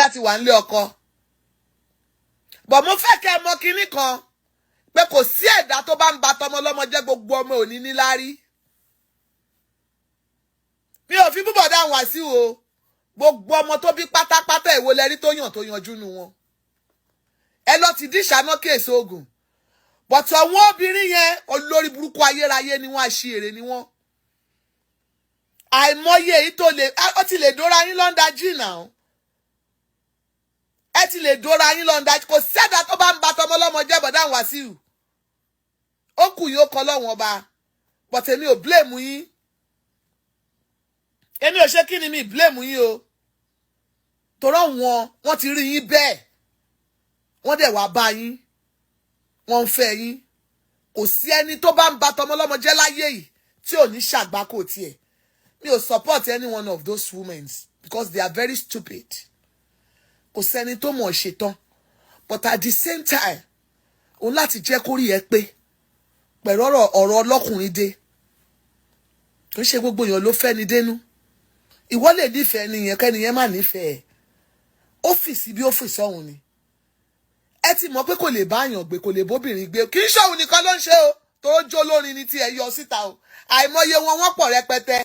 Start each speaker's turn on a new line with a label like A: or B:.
A: Láti wà nílé ọkọ bọ̀, mo fẹ́ kẹ́ ẹ mọ kinní kan pé kò sí ẹ̀dá tó bá ń ba tọmọ ọlọ́mọ jẹ́, gbogbo ọmọ òní níláárí. Mi ò fi búbọ̀ dáhùn wá sí o. Gbogbo ọmọ tó bí pátápátá, èwo lẹ́rí tó yàn tó yanjú nu wọn? Ẹ lọ ti díṣàná kéèsì ogun bọ̀tọ̀. Àwọn obìnrin yẹn, olórí burúkú ayérayé ni wọ́n, àṣìírè ni wọ́n. Àìmọye èyí tó lè, ó ti lè dóra yín lọ́ndà jì náà, ẹ ti lè dóra yín lọ́ndà. Kò sẹ́dá tó bá ń ba tọmọ ọlọ́mọ jẹ́, bọ̀dá Wàsíù, ó kù yóò kọ́ lọ́wọ́n ọba. But èmi ò blame yín. Èmi ò ṣe kí ni, mi blame yín o. Torọ́ wọn ti rí yín bẹ́ẹ̀, wọ́n dẹ̀ wá bá yín, wọ́n ń fẹ́ yín. Kò sí ẹni tó bá ń ba tọmọ ọlọ́mọ jẹ́ láyé yìí tí ò ní ṣàgbákò tiẹ̀. Mi ò support any one of those women because they are very stupid. Kò sẹ́ni tó mọ̀ ṣe tán, but at the same time, òun láti jẹ́ kó rí ẹ pé pẹ̀lú ọ̀rọ̀ ọlọ́kùnrin dé. Kò ń ṣe gbogbo èèyàn ló fẹ́ ni dénú. Ìwọ lè nífẹ̀ẹ́ nìyẹn, kẹ́niyẹn má nífẹ̀ẹ́. Ó fì sí bí ó fì sọ́hun ni. Ẹ ti mọ̀ pé kò lè bá àyàn gbé, kò lè bóbìnrin gbé. Kì í ṣòun nìkan ló ń ṣe o. Tó jó lórin ni tí ẹ yọ síta o. Àìmọye wọn, wọ́n pọ̀ rẹpẹtẹ.